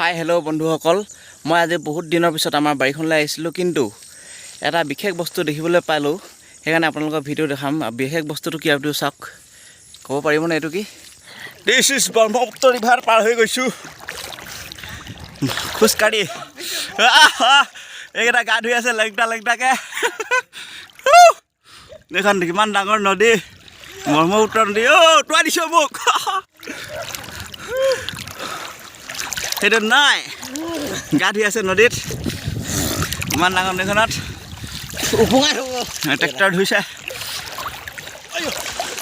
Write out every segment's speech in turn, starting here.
Hi hello' বন্ধুসকল, মই আজি বহুত দিনৰ পিছত আমাৰ বাৰীখনলৈ আহিছিলোঁ। কিন্তু এটা বিশেষ বস্তু দেখিবলৈ পালোঁ, সেইকাৰণে আপোনালোকক ভিডিঅ' দেখাম। বিশেষ বস্তুটো কি আপুনি চাওক, ক'ব পাৰিবনে এইটো কি? This is Brahmaputra river. পাৰ হৈ গৈছোঁ খোজকাঢ়ি। আহ, এইকেইটা গা ধুই আছে লেংটা লেংটাকে। এইখন কিমান ডাঙৰ নদী, ব্ৰহ্মপুত্ৰ নদী। অ' উটুৱাই দিছে মোক। সেইটো নাই, গা ধুই আছে নদীত, ইমান ডাঙৰ নদীখনত। উপঙাই থাকো। ট্ৰেক্টৰ ধুইছে।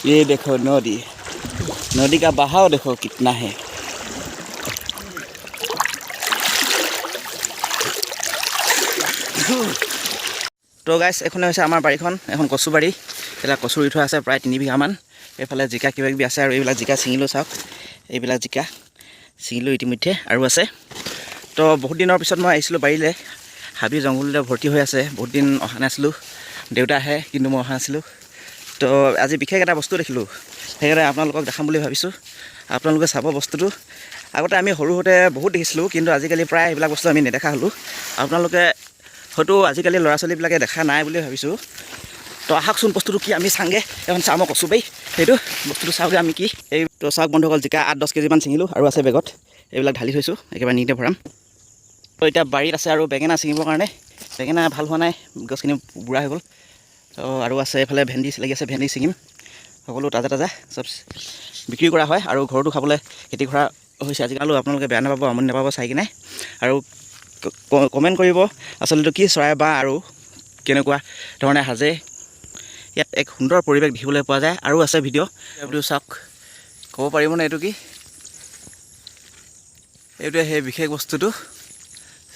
ये देखो नदी, नदी का बहाव देखो कितना है। তো গাইছ, এইখনে হৈছে আমাৰ বাৰীখন, এখন কচু বাৰী। এইবিলাক কচু ৰুই থোৱা আছে প্ৰায় 3 বিঘামান। এইফালে জিকা কিবা কিবি আছে আৰু এইবিলাক জিকা ছিঙিলোঁ। চাওক, এইবিলাক জিকা ছিঙিলোঁ ইতিমধ্যে আৰু আছে। তো বহুত দিনৰ পিছত মই আহিছিলোঁ বাৰীলৈ। হাবি জংঘলতে ভৰ্তি হৈ আছে, বহুত দিন অহা নাছিলোঁ। দেউতা আহে, কিন্তু মই অহা নাছিলোঁ। তো আজি বিশেষ এটা বস্তু দেখিলোঁ, সেইকাৰণে আপোনালোকক দেখাম বুলি ভাবিছোঁ। আপোনালোকে চাব বস্তুটো। আগতে আমি সৰু সৰুতে বহুত দেখিছিলোঁ, কিন্তু আজিকালি প্ৰায় এইবিলাক বস্তু আমি নেদেখা হ'লোঁ। আপোনালোকে হয়তো আজিকালি ল'ৰা ছোৱালীবিলাকে দেখা নাই বুলি ভাবিছোঁ। তো আহকচোন, বস্তুটো কি আমি চাংগে। এখন চাওঁ, মই কচু বাৰী, সেইটো বস্তুটো চাওঁগৈ আমি কি। এই তো চাওক বন্ধুসকল, জিকা 8-10 কেজিমান ছিঙিলোঁ আৰু আছে বেগত। এইবিলাক ঢালি থৈছোঁ, একেবাৰে নিতে ভৰাম। তো এতিয়া বাৰীত আছে আৰু বেঙেনা ছিঙিবৰ কাৰণে। বেঙেনা ভাল হোৱা নাই, গছখিনি বুঢ়া হৈ গ'ল। তো আৰু আছে এইফালে ভেন্দি লাগি আছে, ভেন্দি ছিঙিম। সকলো তাজা তাজা চব বিক্ৰী কৰা হয় আৰু ঘৰতো খাবলৈ খেতি কৰা হৈছে আজিকালি। আপোনালোকে বেয়া নাপাব, আমনি নাপাব চাই কিনে আৰু কমেণ্ট কৰিব আচলতে কি চৰাই বা আৰু কেনেকুৱা ধৰণে সাজে। ইয়াত এক সুন্দৰ পৰিৱেশ দেখিবলৈ পোৱা যায়। আৰু আছে ভিডিঅ', ভিডিঅ' চাওক। ক'ব পাৰিবনে এইটো কি? এইটোৱে সেই বিশেষ বস্তুটো,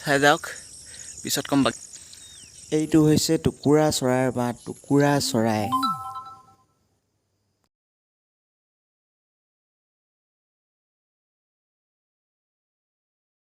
চাই যাওক, পিছত ক'ম বাকী। এইটো হৈছে টুকুৰা চৰাইৰ বাহ, টুকুৰা চৰাই।